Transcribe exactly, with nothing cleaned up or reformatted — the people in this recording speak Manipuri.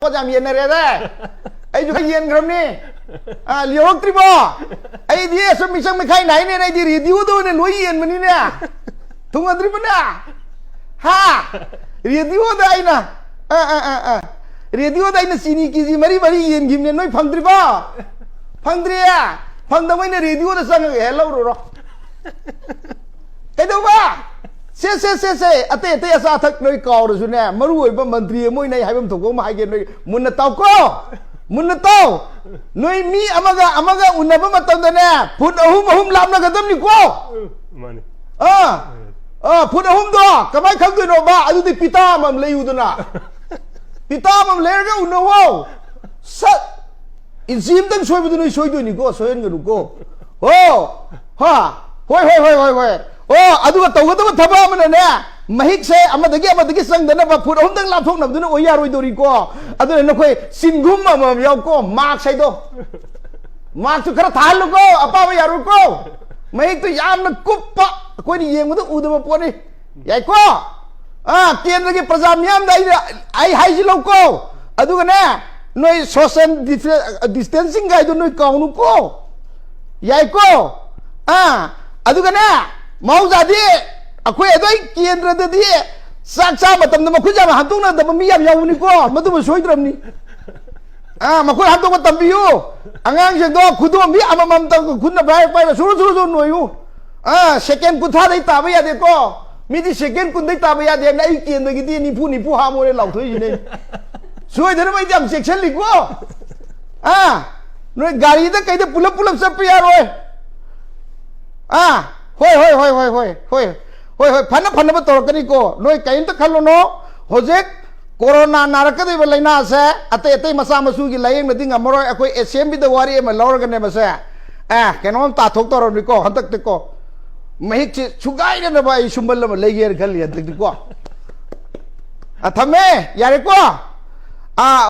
ꯄꯣꯠ ꯌꯥꯝ ꯌꯦꯟꯅꯔꯦꯗ꯫ ꯑꯩꯁꯨ ꯈꯔ ꯌꯦꯟꯈ꯭ꯔꯕꯅꯤ꯫ ꯑ, ꯂꯤꯍꯧꯔꯛꯇ꯭ꯔꯤꯕꯣ? ꯑꯩꯗꯤ ꯑꯁꯨꯝ ꯃꯤꯆꯪ ꯃꯤꯈꯥꯏ ꯅꯥꯏꯅꯦꯅ ꯑꯩꯗꯤ ꯔꯦꯗꯤꯑꯣꯗ ꯑꯣꯏꯅ ꯂꯣꯏ ꯌꯦꯟꯕꯅꯤꯅꯦ꯫ ꯊꯨꯡꯉꯗ꯭ꯔꯤꯕꯅꯦ? ꯍꯥ? ꯔꯦꯗꯤꯑꯣꯗ ꯑꯩꯅ, ꯑ, ꯑ, ꯑ, ꯑ꯫ ꯔꯦꯗꯤꯑꯣꯗ ꯑꯩꯅ ꯆꯤꯅꯤ ꯀꯦꯖꯤ ꯃꯔꯤ ꯃꯔꯤ ꯌꯦꯟꯈꯤꯕꯅꯦ, ꯅꯣꯏ ꯐꯪꯗ꯭ꯔꯤꯕꯣ? ꯐꯪꯗ꯭ꯔꯤꯌꯦ? ꯐꯪꯗꯕꯩꯅ ꯔꯦꯗꯤꯑꯣꯗ ꯆꯪꯉꯒ ꯍꯦꯛ ꯂꯧꯔꯨꯔꯣ꯫ ꯀꯩꯗꯧꯕ? ꯁꯦ, ꯁꯦ, ꯁꯦ, ꯁꯦ, ꯑꯇꯩ ꯑꯇꯩ ꯑꯆꯥ ꯑꯊꯛ ꯅꯣꯏ ꯀꯥꯎꯔꯁꯨꯅꯦ, ꯃꯔꯨ ꯑꯣꯏꯕ ꯃꯟꯇ꯭ꯔꯤ ꯑꯃ ꯑꯣꯏꯅ ꯑꯩ ꯍꯥꯏꯐꯝ ꯊꯣꯛꯄ ꯑꯃ ꯍꯥꯏꯒꯦ, ꯅꯣꯏ ꯃꯨꯟꯅ ꯇꯥꯎꯀꯣ꯫ ꯃꯨꯟꯅ ꯇꯥꯎ꯫ ꯅꯣꯏ ꯃꯤ ꯑꯃꯒ ꯑꯃꯒ ꯎꯅꯕ ꯃꯇꯝꯗꯅꯦ, ꯐꯨꯠ ꯑꯍꯨꯝ ꯑꯍꯨꯝ ꯂꯥꯞꯅꯒꯗꯕꯅꯤꯀꯣ꯫ ꯎꯝ, ꯃꯥꯅꯤ꯫ ꯑꯥ, ꯑꯥ, ꯐꯨꯠ ꯑꯍꯨꯝꯗꯣ ꯀꯃꯥꯏꯅ ꯈꯪꯗꯣꯏꯅꯣꯕ? ꯑꯗꯨꯗꯤ ꯄꯤꯇꯥ ꯑꯃꯃꯝ ꯂꯩꯌꯨꯗꯅ꯫ ꯄꯤꯇꯥ ꯑꯃꯃꯝ ꯂꯩꯔꯒ ꯎꯅꯧꯋꯣ꯫ ꯁꯠ! ꯏꯟꯆꯤ ꯑꯃꯇꯪ ꯁꯣꯏꯕꯗꯨ ꯅꯣꯏ ꯁꯣꯏꯗꯣꯏꯅꯤꯀꯣ, ꯁꯣꯏꯍꯟꯒꯅꯨꯀꯣ꯫ ꯑꯣ, ꯍꯥ, ꯍꯣꯏ, ꯍꯣꯏ, ꯍꯣꯏ, ꯍꯣꯏ, ꯍꯣꯏ꯫ ꯑꯣ, ꯑꯗꯨꯒ ꯇꯧꯒꯗꯕ ꯊꯕꯛ ꯑꯃꯅꯅꯦ, ꯃꯍꯤꯛꯁꯦ ꯑꯃꯗꯒꯤ ꯑꯃꯗꯒꯤ ꯆꯪꯗꯅꯕ ꯐꯨꯠ ꯑꯍꯨꯝꯗꯪ ꯂꯥꯞꯊꯣꯛꯅꯕꯗꯨꯅ ꯑꯣꯏ ꯌꯥꯔꯣꯏꯗꯧꯔꯤꯀꯣ꯫ ꯑꯗꯨꯅ ꯅꯈꯣꯏ ꯆꯤꯡꯒꯨꯝ ꯑꯃꯃꯝ ꯌꯥꯎꯀꯣ, ꯃꯥꯛꯁ ꯍꯥꯏꯗꯣ꯫ ꯃꯥꯛꯁꯁꯨ ꯈꯔ ꯊꯥꯍꯜꯂꯨꯀꯣ, ꯑꯄꯥꯕ ꯌꯥꯔꯣꯏꯀꯣ꯫ ꯃꯍꯤꯛꯇꯨ ꯌꯥꯝꯅ ꯀꯨꯞꯄ, ꯑꯩꯈꯣꯏꯅ ꯌꯦꯡꯕꯗ ꯎꯗꯕ ꯄꯣꯠꯅꯤ꯫ ꯌꯥꯏꯀꯣ? ꯑꯥ, ꯀꯦꯟꯗ꯭ꯔꯒꯤ ꯄ꯭ꯔꯖꯥ ꯃꯤꯌꯥꯝꯗ ꯑꯩꯅ, ꯑꯩ ꯍꯥꯏꯁꯤ ꯂꯧꯀꯣ꯫ ꯑꯗꯨꯒꯅꯦ, ꯅꯣꯏ social distancing ꯒꯥꯏꯗꯣ ꯅꯣꯏ ꯀꯥꯎꯅꯨꯀꯣ꯫ ꯌꯥꯏꯀꯣ? ꯑꯥ, ꯑꯗꯨꯒꯅꯦ, ꯃꯍꯧꯁꯥꯗꯤ ꯑꯩꯈꯣꯏ ꯑꯗꯨꯋꯥꯏ ꯀꯦꯟꯗ꯭ꯔꯗꯗꯤ ꯆꯥꯛ ꯆꯥ ꯃꯇꯝꯗ ꯃꯈꯨꯠ ꯌꯥꯝ ꯍꯥꯝꯗꯣꯛꯅꯗꯕ ꯃꯤ ꯌꯥꯝ ꯌꯥꯎꯕꯅꯤꯀꯣ, ꯃꯗꯨꯃ ꯁꯣꯏꯗ꯭ꯔꯕꯅꯤ꯫ ꯑꯥ, ꯃꯈꯨꯠ ꯍꯥꯝꯗꯣꯛꯄ ꯇꯝꯕꯤꯌꯨ꯫ ꯑꯉꯥꯡꯁꯤꯡꯗꯣ ꯈꯨꯗꯣꯝꯕꯤ ꯑꯃꯃꯝꯇ ꯈꯨꯠꯅ ꯄꯥꯏꯔ ꯄꯥꯏꯔ ꯁꯨꯔꯨ ꯁꯨꯔꯨ ꯁꯨꯔꯨ ꯅꯣꯏꯌꯨ꯫ ꯑꯥ, ꯁꯦꯀꯦꯟ ꯀꯨꯟꯊ꯭ꯔꯥꯗꯩ ꯇꯥꯕ ꯌꯥꯗꯦꯀꯣ꯫ ꯃꯤꯗꯤ ꯁꯦꯀꯦꯟ ꯀꯨꯟꯗꯩ ꯇꯥꯕ ꯌꯥꯗꯦ ꯍꯥꯏꯕꯅ ꯑꯩ ꯀꯦꯟꯗꯒꯤꯗꯤ ꯅꯤꯐꯨ ꯅꯤꯐꯨ ꯍꯥꯝꯃꯣꯔꯦ ꯂꯥꯎꯊꯣꯛꯏꯁꯤꯅꯦ꯫ ꯁꯣꯏꯗꯅꯕ ꯑꯩꯗꯤ ꯌꯥꯝ ꯆꯦꯛꯁꯤꯜꯂꯤꯀꯣ꯫ ꯑꯥ, ꯅꯣꯏ ꯒꯥꯔꯤꯗ ꯀꯩꯗ ꯄꯨꯂꯞ ꯄꯨꯂꯞ ꯆꯠꯄ ꯌꯥꯔꯣꯏ꯫ ꯑꯥ, ꯍꯣꯏ, ꯍꯣꯏ, ꯍꯣꯏ, ꯍꯣꯏ, ꯍꯣꯏ, ꯍꯣꯏ, ꯍꯣꯏ, ꯍꯣꯏ, ꯐꯅ ꯐꯅꯕ ꯇꯧꯔꯛꯀꯅꯤꯀꯣ, ꯅꯣꯏ ꯀꯔꯤꯝꯇ ꯈꯜꯂꯨꯅꯣ꯫ ꯍꯧꯖꯤꯛ ꯀꯣꯔꯣꯅꯥ ꯅꯥꯔꯛꯀꯗꯧꯔꯤꯕ ꯂꯥꯏꯅꯥꯁꯦ ꯑꯇꯩ ꯑꯇꯩ ꯃꯆꯥ ꯃꯁꯨꯒꯤ ꯂꯥꯏꯌꯦꯡꯅꯗꯤ ꯉꯝꯃꯔꯣꯏ꯫ ꯑꯩꯈꯣꯏ ꯑꯦꯁꯦꯝꯕꯤꯗ ꯋꯥꯔꯤ ꯑꯃ ꯂꯧꯔꯒꯅꯦ ꯃꯁꯦ, ꯑꯦ, ꯀꯩꯅꯣꯝ ꯇꯥꯊꯣꯛꯇꯧꯔꯕꯅꯤꯀꯣ ꯍꯟꯗꯛꯇꯤꯀꯣ꯫ ꯃꯍꯤꯛꯁꯦ ꯁꯨꯒꯥꯏꯗꯅꯕ ꯑꯩ ꯁꯨꯝꯕꯜ ꯑꯃ ꯂꯩꯒꯦꯅ ꯈꯜꯂꯤ ꯍꯟꯗꯛꯇꯤꯀꯣ꯫ ꯑ, ꯊꯝꯃꯦ, ꯌꯥꯔꯦꯀꯣ꯫ ꯑꯥ꯫